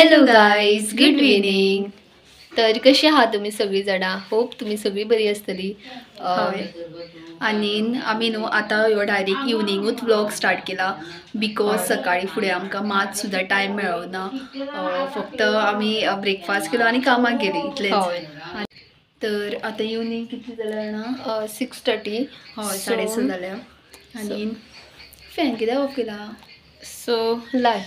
Hello guys, good evening. तर कशी आहात तुम्ही सगळी जाणां? होप तुम्ही सगळी बरी आसतली। हय, आनी आमी न्हू आतां ह्यो डायरेक्ट इवनिंगूच व्लॉग स्टार्ट केला because सकाळी फुडें आमकां मात सुद्दां टायम मेळना। फक्त आमी ब्रेकफास्ट केलो आनी कामाक गेली इतलेंच। तर आतां इवनिंग कितली जाल्या जाणा? 6:30। हय, 6:30 जाल्या। आनी फॅन कित्याक ऑफ केला? सो लाय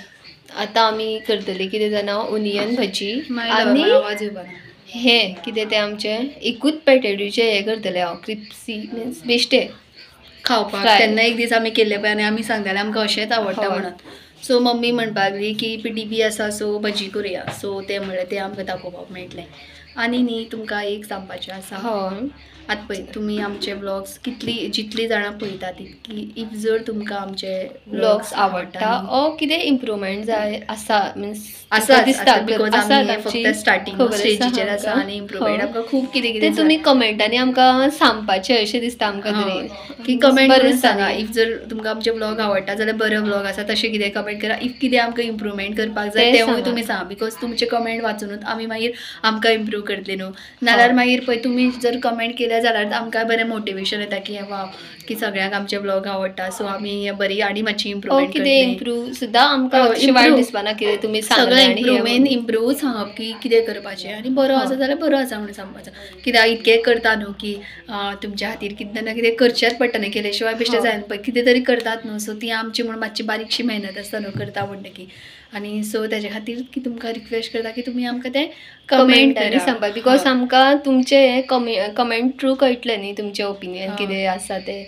आतां आमी करतली कितें जाणा, ओनियन भजी आनी हे कितें तें आमचें एकूच पॅटेटोचें हें करतलें हांव, क्रिप्सी मिन्स बेश्टे खावपाक। तेन्ना एक दीस आमी केल्ले पळय आनी आमी सांगताले आमकां अशेंच आवडटा म्हणून। सो मम्मी म्हणपाक लागली की पिटी बी आसा सो भजी करुया। सो तें म्हणलें तें आमकां दाखोवपाक मेळटलें। आनी न्ही तुमकां एक सांगपाचें आसा, आतां पळय तुमी आमचे व्लॉग्स कितली जितली जाणां पळयता तितकी if जर तुमकां आमचे व्लॉग्स आवडटा ओ कितें इम्प्रूवमेंट जाय आसा मिन्स आसा दिसता because आमी फक्त स्टार्टिंग स्टेजीचेर आसा आनी इम्प्रूवमेंट आमकां खूब कितें कितें तुमी कमेंटांनी आमकां सांगपाचें अशें दिसता आमकां तरी की कमेंट करून सांगा। If जर तुमकां आमचे व्लॉग आवडटा जाल्यार बरो व्लॉग आसा तशें कितें कमेंट करा। If कितें आमकां इम्प्रूवमेंट करपाक जाय तेवूय तुमी सांगा because तुमचे कमेंट वाचुनूच आमी मागीर आमकां इम्प्रूव करतले न्हू। नाल्यार मागीर पळय तुमी जर कमेंट केले जाल्यार आमकां बरें मोटिवेशन येता की वा की सगळ्यांक आमचे व्लॉग आवडटा सो आमी बरी आनी मातशी इम्प्रूवमेंट कितें इम्प्रूव सुद्दां आमकां वायट दिसपाना कितें तुमी सगळें इम्प्रूवमेंट इम्प्रूव सांगप की कितें करपाचें आनी बरो आसा जाल्यार बरो आसा म्हणून सांगपाचो। कित्याक इतकें करता न्हू की तुमच्या खातीर कितें ना कितें करचेंच पडटा न्ही, केले शिवाय बेश्टें जायना पळय कितें तरी करतात न्हू। सो ती आमची म्हूण मातशी बारीकशी मेहनत आसता न्हू करता म्हणटकीर, आनी सो तेजे खातीर की तुमकां रिक्वेस्ट करता की तुमी आमकां तें कमेंट सांगपा because आमकां तुमचें हें कमेंट थ्रू कळटलें न्ही तुमचें ओपिनियन कितें आसा तें।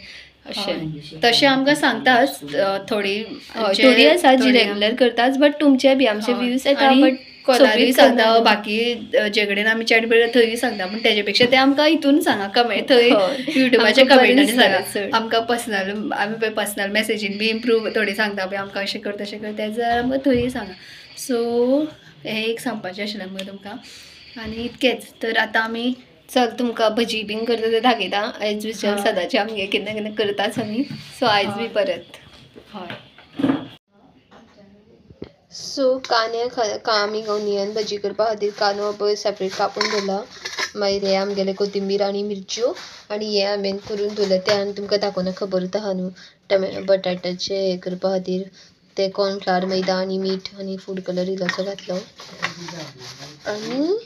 अशें तशें आमकां सांगताच थोडी थोडी आसा जी रेगुलर करताच बट तुमचे बी आमचे व्यूज येता बट कोणाकूय सांगता बाकी जे कडेन आमी चॅट करता थंय सांगता पूण तेजे पेक्षा ते आमकां हितून सांगा कमेंट थंय युट्यूबाच्या कमेंटांनी सांगा आमकां पर्सनल आमी पळय पर्सनल मॅसेजीन बी इम्प्रूव थोडी सांगता पळय आमकां अशें कर तशें कर तें जाल्यार आमकां थंय सांगा। सो हें एक सांगपाचें आशिल्लें आमकां तुमकां आनी इतकेंच। तर आतां आमी चल तुमकां भजी बीन करता तें दाखयता एज युजल सदांचें आमगे केन्ना केन्ना करताच आमी सो आयज बी परत। हय, सो कांदे आमी ओनियन भजी करपा खातीर कांदो पळय सेपरेट कापून दवरला, मागीर हे आमगेले कोथिंबीर आनी मिरच्यो आनी हे हांवें करून दवरलें तें आनी तुमकां दाखोवना खबरूच आहा न्हू। टमेटो बटाट्याचे हे करपा खातीर ते कॉर्नफ्लावर मैदा आनी मीठ आनी फूड कलर इल्लोसो घातलो आनी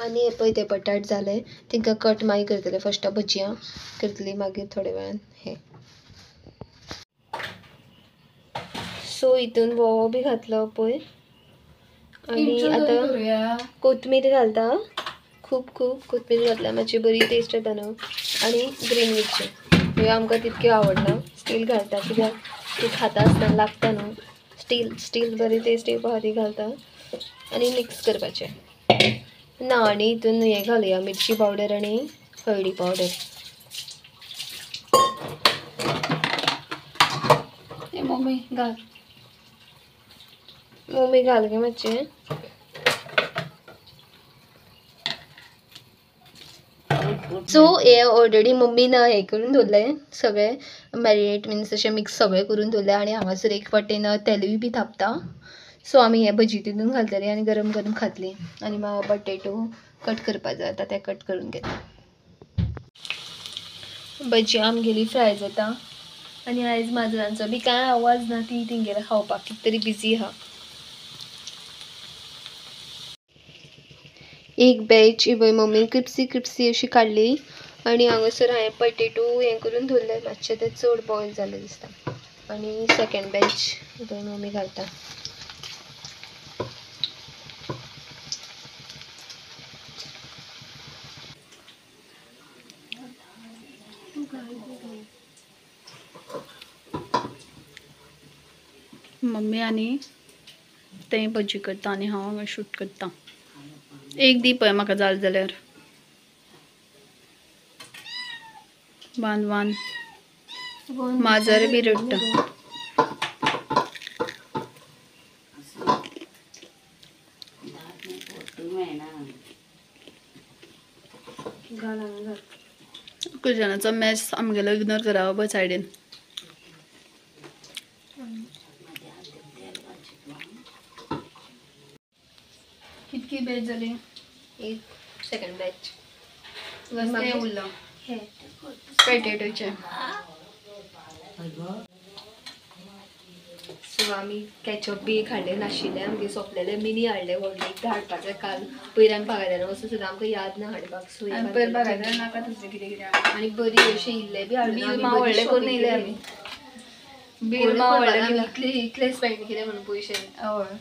आनी हे पळय ते बटाट जाले तांकां कट मागीर करतले, फर्स्ट भजयां करतली मागीर थोड्या वेळान हे। सो हितून वोवो बी घातलो पळय आनी आतां कोथमीर घालता, खूब खूब कोथमीर घातल्यार मातशी बरी टेस्ट येता न्हू। आनी ग्रीन मिरच्यो ह्यो आमकां तितक्यो आवडना स्टील घालता कित्याक ती खाता आसतना लागता न्हू, स्टील स्टील बरी टेस्ट येवपा खातीर घालता आनी मिक्स करपाचें ना। आनी हितून हें घालया मिरची पावडर आनी हळदी पावडर। मम्मी घाल, मम्मी घाल गे मातशें। सो हे ऑलरेडी मम्मीन हें करून दवरलें सगळें मॅरिनेट मिन्स अशें मिक्स सगळें करून दवरलें आनी हांगासर एक वाटेन तेलूय बी थापता। सो आमी हे भजी तितून घालतली आनी गरम गरम खातली आनी मागीर बटेटो कट करपा जाय आतां ते कट करून घेता। भजी आमगेली फ्राय जाता आनी आयज माजरांचो बी कांय आवाज ना, ती तेंगेले खावपाक कितें तरी बिजी आहा। एक बॅच पळय मम्मीन क्रिप्सी क्रिप्सी अशी काडली आनी हांगासर हांवें पटेटो हें करून दवरले मातशें तें चड बॉयल जालें दिसता आनी सेकेंड बॅच पळय मम्मी घालता। मम्मी आनी तें भजी करता आनी हांव शूट करता। एक दी पळय म्हाका जालें जाल्यार वान वान माजर बी रडटा। कुजनाचो मॅच आमगेलो इग्नोर करा पळय सायडीन। कितकी बॅच जाली? एक सेकंड बॅच उरला पेटेटोचे. सो आमी कॅचअप बी हाडले नाशिल्ले आमगे सोंपलेले, मिनी हाडले व्हडले एकदां हाडपाचें काल पयर आमी बागायदारा वचून सुद्दां आमकां याद ना हाडपाक. सो पयर बागायदारा नाका तसलें कितें कितें आनी बरी अशें इल्लें बी हाडून व्हडलें करून येयले आमी. बील मा व्हडलें इतले इतले स्पेंड केले म्हणून पयशे. हय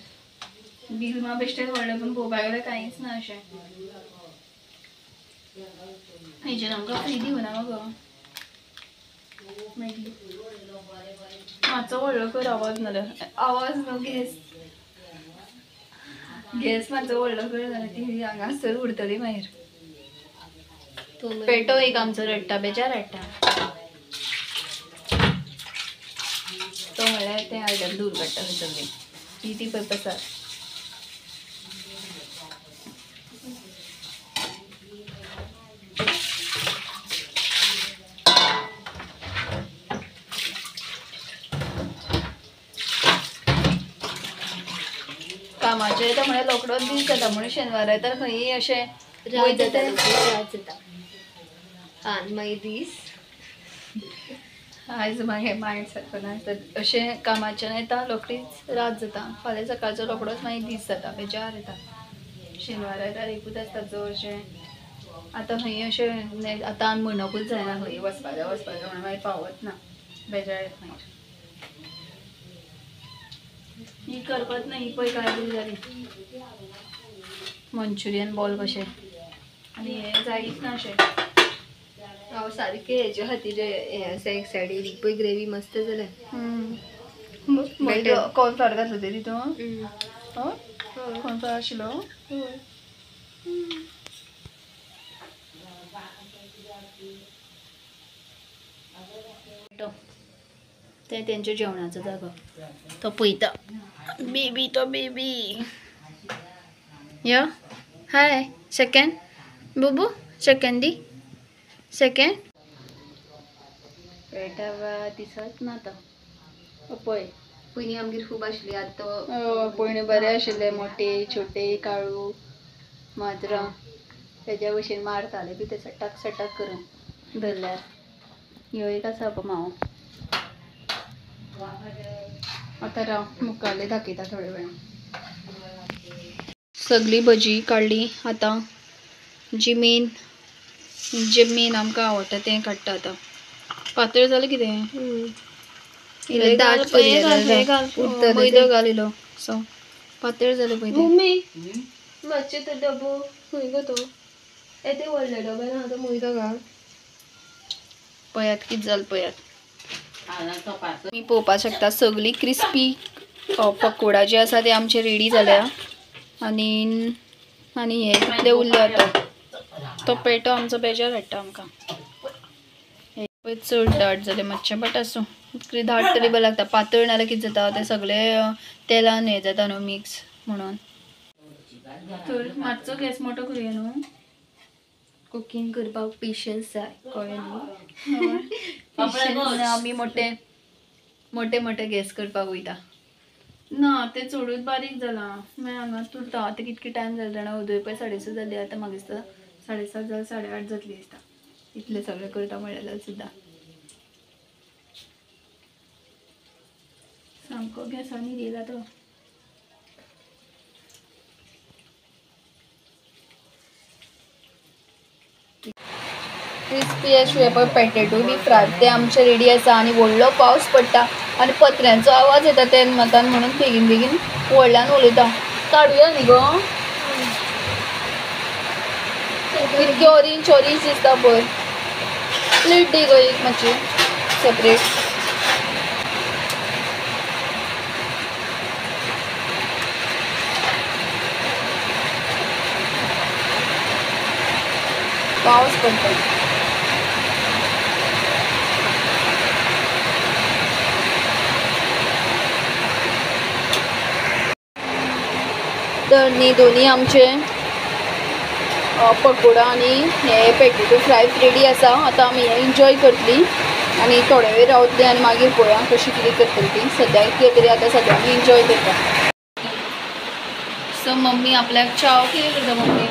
बील मा बेश्टेच व्हडलें, पूण पळोवपाक गेल्यार कांयच ना अशें. हेजेर आमकां फ्री दिवना मगो मॅगी. मातसो व्हडलो कर आवाज, नाल्यार आवाज न्हू गॅस गॅस मातसो व्हडलो कर, जाल्यार ती हांगासर उरतली मागीर. पेटो एक आमचो रडटा, बेजार रडटा तो, म्हणल्यार तें आयदन दूर काडटा खंयसरली ती ती पळय पसार. कामाचेर येता म्हळ्यार रोकडोच दीस जाता, म्हणून शेनवारा तर खंयी अशें रात जाता, रात जाता आनी मागीर दीस. आयज मागीर मायंड सारको ना अशें कामाच्यान येता रोकडीच रात जाता, फाल्यां सकाळचो रोकडोच मागीर दीस जाता, बेजार येता. शेनवारा येता एकूच आसता चडशें. आतां खंयी अशें आतां आमी म्हणपूच जायना खंयी वचपा जाय वचपा जाय म्हणून मागीर पावत ना, बेजार येता मागीर. ही करपत ना ही पळय काय कितें जाली मंचुरियन बॉल कशें, आनी हें जायच ना अशें. हांव सारकें हेजे खातीर हें आसा एक्सायटेड. पळय ग्रेवी मस्त जाल्या. कॉर्नफ्लावर घातलो ते तितून? कॉर्नफ्लावर आशिल्लो? ते तेंच्या जेवणाचो जागो तो पळयता बेबी, तो बेबी यो हाय सेकंड बुबू सेकंड दी सेकंड पेटा दिसत ना तो पळय. पयलीं आमगेर खूब आशिल्ली, आतां पयलीं बरें आशिल्ले मोटे छोटे काळू माजरां तेज्या भशेन मारताले बी ते सटाक सटाक करून धरल्यार. ह्यो एक आसा पळय मांव. आतां राव मुखाल्ले दाखयता थोड्या वेळान. सगळी भजी काडली, आतां जी मेन जे मेन आमकां आवडटा तें काडटा. आतां पातळ जालें कितें मैदो घाल इलो सो पातळ जालें पळय. मम्मी मातशें तो डबो खंय गो तो येते व्हडल्या डब्यान आहा तो मैदो घाल. पळयात कितें जालें पळयात. मी पळोवपाक शकता सगळी क्रिस्पी पकोडा जे आसा ते आमचे रेडी जाल्या. आनी आनी हे कितले उरले आतां तो पेटो आमचो बेजार हाडटा आमकां. हे पळय चड दाट जालें मातशें, बट आसूं धाट तरी बरें लागता. पातळ नाल्यार कितें जाता तें सगळें तेलान हें जाता न्हू मिक्स, म्हणून तर मातसो गॅस मोठो करुया न्हू. कुकींग करपाक पेशन्स जाय, कळ्ळें न्हू. आमी मोठे मोठे मोठे गॅस करपाक वयता ना ते चडूच बारीक जालां मागीर हांगाच उरता. आतां कितके टायम जालो जाणा, उदय पळय 6:30 जाली, आतां म्हाका दिसता 7:30 जाल्यार 8:30 जातली दिसता. इतलें सगळें करता म्हणल्यार सुद्दां सामको गॅसांनी दिला तो. क्रिस्पी अशे पळय पेटेटो बी फ्राय ते आमचे रेडी आसा. आनी व्हडलो पावस पडटा आनी पत्र्यांचो आवाज येता ते मतान, म्हणून बेगीन बेगीन व्हडल्यान उलयता. काडुया न्ही गो, कितके ऑरेंज ऑरेंज दिसता पळय. प्लेट दी गो एक मातशी सेपरेट. पावस पडटा. तर न्ही दोन्ही आमचे पकोडा आनी हे पेटेटो फ्राय रेडी आसा. आतां आमी हे एन्जॉय करतली आनी थोडे वेळ रावतली आनी मागीर पळोवया कशी कितें करतली ती. सद्याक कितें तरी आतां सद्या आमी एन्जॉय करता. सो मम्मी आपल्याक चाव कितें करता? मम्मी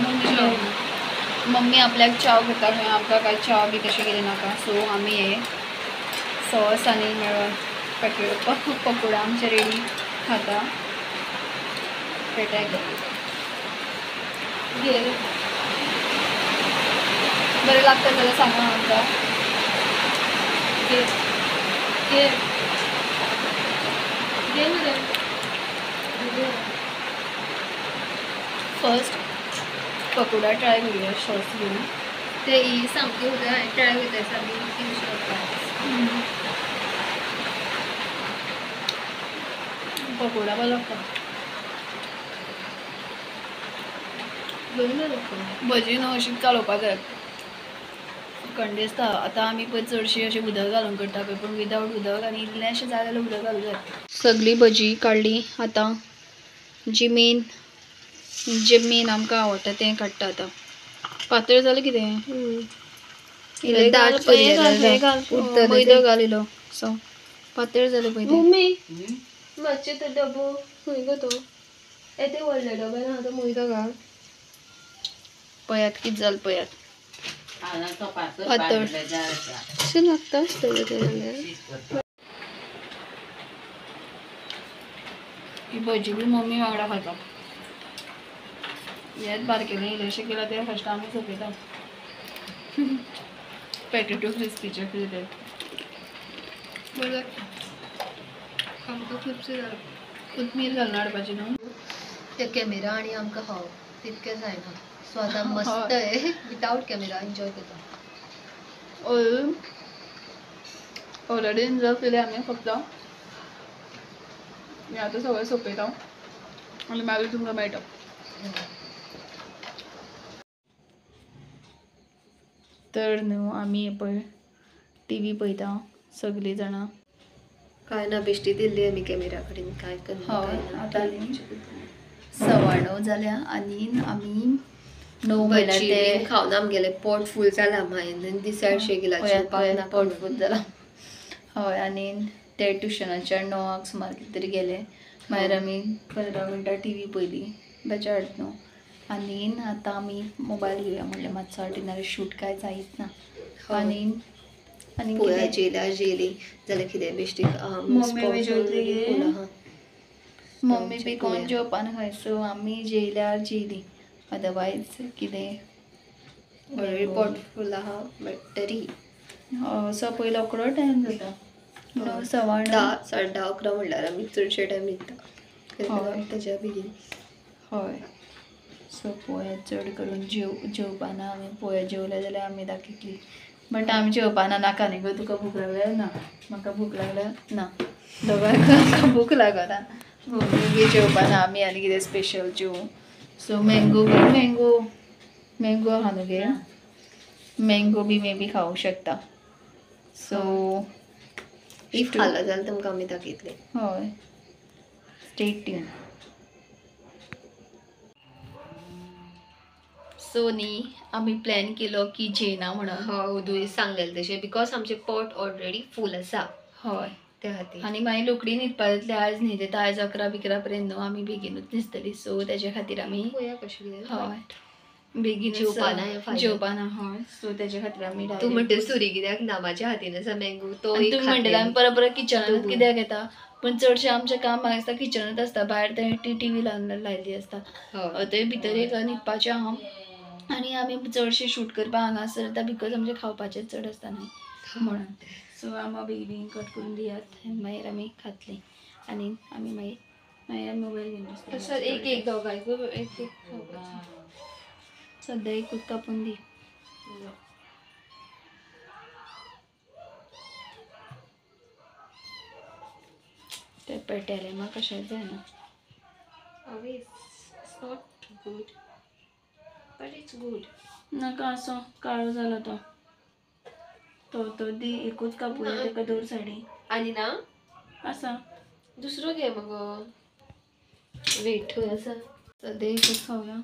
मम्मी आपल्याक चाव करता. आमकां कांय चाव बी तशें कितें नाका. सो आमी हे सॉस आनी मेळून पॅकेट पकोडा आमचे रेडी खाता. पेट्याक बरें लागता जाल्यार सांगा आमकां. फर्स्ट पकोडा ट्राय करूया सॉस घेऊन. ते ही सामकी ट्राय करता सामकी पकोडा बरो लागता. भजी न्हू अशीच कालोवपा जाय थंड दिसता. आतां आमी पळय चडशी अशें उदक घालून करता पळय, पूण विदावट उदक आनी इल्लें अशें जाय जाल्यार उदक घालूं जाय. सगळी भजी काडली. आतां जी मेन जे मेन आमकां आवडटा तें काडटा. आतां पातळ जालें कितें मैदो घाल इलो. सो पातळ जालें पळय. मम्मी मातशें तो डबो खंय गो तो? येते व्हडल्या डब्यान आहा तो मैदो घाल. पळयात कितें जालें पळयात. पातळ अशें लागता आसतलें तें जाल्यार. ही भजी बी मम्मी वांगडा खाता. हेच बारकेलें इल्लेशें केलां तें फर्स्ट आमी सोंपयता. पॅटेटो क्रिस्पीचें कितें तें बरें लागता. आमकां खुबशें जालां. कोथमीर घालून हाडपाची न्हू ते कॅमेरा आनी आमकां खावप तितकें जायना. सो आतां मस्त आहे विदावट कॅमेरा एन्जॉय करता. ऑलरेडी एन्जॉय केलें आमी. फक्त हें आतां सगळें सोंपयता आनी मागीर तुमकां मेळटा. तर न्हू आमी पळय टी व्ही पळयता सगळीं जाणां. काय ना बेश्टी दिल्ली आमी कॅमेरा कडेन काय करना. आतां 9:15 जाल्या आनी आमी 9 म्हणल्यार ते खावन आमगेलें पोट फूल जालां. मागीर डिसायड शें केलां जेवपाक पोट फूल जालां. हय आनी ते ट्युशनाच्या 9 सुमार कितें तरी गेले. मागीर आमी 15 मिनटां टी व्ही पळयली बेजार न्हू. आनी आतां आमी मोबायल घेवया म्हणलें मातसो हाटी शूट काय जायच ना. आनी आनी पळया जेल्या जेली जाल्यार कितें बेश्टी मम्मी बी जेवतली. मम्मी बी कोण जेवपाक खाय. सो आमी जेयल्यार जेयली, अदरवायज कितें ऑलरेडी पोट फूल आहा. बट तरी सो पयलो रोकडो टायम जाता 9, 9:15, 10, 10:30, 11 म्हणल्यार आमी चडशे टायम न्हिदता तेज्या बेगीन. हय सो पळया चड करून जेवपाना आमी. पळया जेवले जाल्यार आमी दाखयतली. बट आमी जेवपाना नाका न्ही गो. तुका भूक लागल्या ना? म्हाका भूक लागल्या ना. दोगांयक भूक लागना. मम्मी बी जेवपाना आमी आनी कितें स्पेशल जेवूं. सो मँगो मँगो मँगो आहा न्हू गे. मँगो बी मे बी खावंक शकता. सो if खालो जाल्यार तुमकां आमी दाखयतली. हय स्टे ट्यून. सो न्ही आमी प्लॅन केलो की जेयना म्हणून. हय उदूय सांगलेलें तशें because आमचें पोट ऑलरेडी फूल आसा. हय त्या खातीर. आनी मागीर रोखडी न्हिदपा जातली. आयज न्हिदेता आयज 11 बिकरा पर्यंत न्हू आमी बेगीनूच न्हिदतली. सो तेज्या खातीर आमी पळोवया कशें कितें. हय बेगीन जेवपाना जेवपाना. हय सो तेज्या खातीर आमी तूं म्हणटा सुरी कित्याक ना म्हाज्या हातीन आसा मँगो तो. तुमी म्हणटले आमी परत परत किचनांत कित्याक येता, पूण चडशें आमचें काम आसता किचनांत आसता. भायर थंय टी व्ही लायिल्ली आसता. थंय भितर एक न्हिदपाचें आहा. आनी आमी चडशें शूट करपाक हांगासर येता because आमचें खावपाचें चड आसता न्हय म्हणून. सो आमकां बेगीन बेगीन कट करून दियात आनी मागीर आमी खातलीं. आनी आमी मागीर मागीर मोबायल घेवन बसतलीं. एक एक दोगांयकूय एक एक सद्या एकूच कापून दी. ते पेटेले म्हाका कशेंच जायना. It's not good but it's good. नाका असो काळो जालो तो तो तो दी एकूच कापूया ताका दवर सायडीन. आनी ना आसा दुसरो घे मगो. वेट थंय आसा. सद्या एकूच खावया.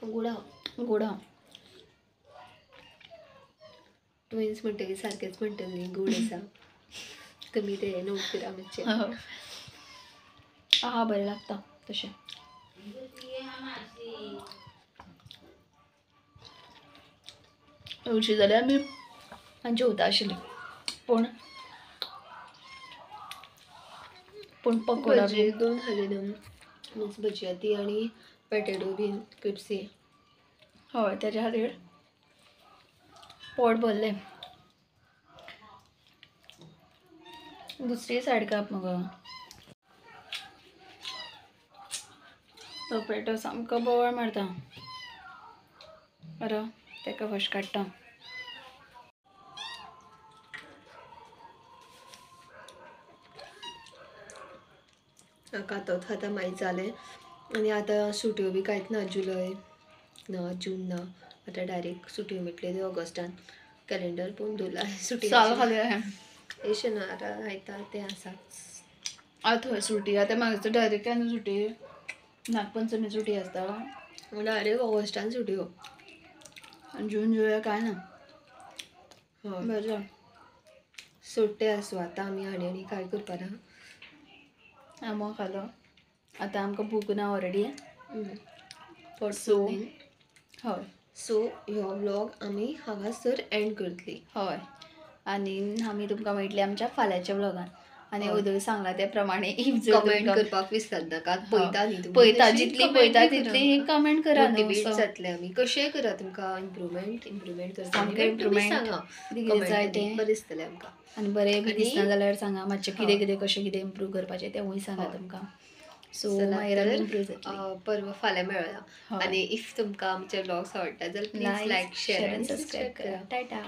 गोडा गोडा ट्विन्स म्हणटकीर सारकेंच म्हणटलें न्ही गोड आसा. तुमी ते नोट करा मातशें. आहा बरें लागता तशें. हरशीं जाल्यार आमी जेवता आशिल्ली पूण पूण पकोडा भजी दोन खाली न्हू, मिन्स भजी ती आनी पॅटेटो बीन क्रिप्सी. हय तेज्या खातीर पोट भरलें. दुसरी सायड काप मगो. तो पेटो सामको बोवाळ मारता. बरो तेका फर्स्ट काडटा. कातत खाता मागीर जालें. आनी आतां सुटयो बी कांयच ना, जुलय ना जून ना, आतां डायरेक्ट सुटयो मेळटल्यो त्यो ऑगस्टान. कॅलेंडर पळोवन दवरला सुटी हे शेनवारा आयतार तें आसाच. आतां थंय सुटी आतां म्हाका डायरेक्ट केन्ना सुटी, नागपंचमी सुटी आसता डायरेक्ट ऑगस्टान सुटयो. जून जुलय काय ना. हय बरें सुट्टे आसूं आतां आमी आनी आनी काय करपा ना. आमो खालो आतां आमकां भूक ना ऑलरेडी. सो हय सो ह्यो व्लॉग आमी हांगासर एंड करतली. हय आनी आमी तुमकां मेळटली आमच्या फाल्यांच्या व्लॉगान. आनी वदळ सांगला ते प्रमाणे if जर कमेंट करपाक विसर नाकात. पळयता न्ही तुमी, पळयता जितली पळयता तितली कमेंट करा, मोटिवेट जातले आमी. कशेंय करा तुमकां इम्प्रुवमेंट इम्प्रुवमेंट करता सामकें इम्प्रुवमेंट सांगा, कितें जाय तें बरें दिसतलें आमकां. आनी बरें बी दिसना जाल्यार सांगा मातशें कितें कितें कशें कितें इम्प्रूव करपाचें तेंवूय सांगा तुमकां. सो मागीर आमी इम्प्रूव जातली. परवा फाल्यां मेळया. आनी if तुमकां आमचे व्लॉग्स आवडटा जाल्यार प्लीज लायक, शेअर आनी सबस्क्रायब करा. टाटा.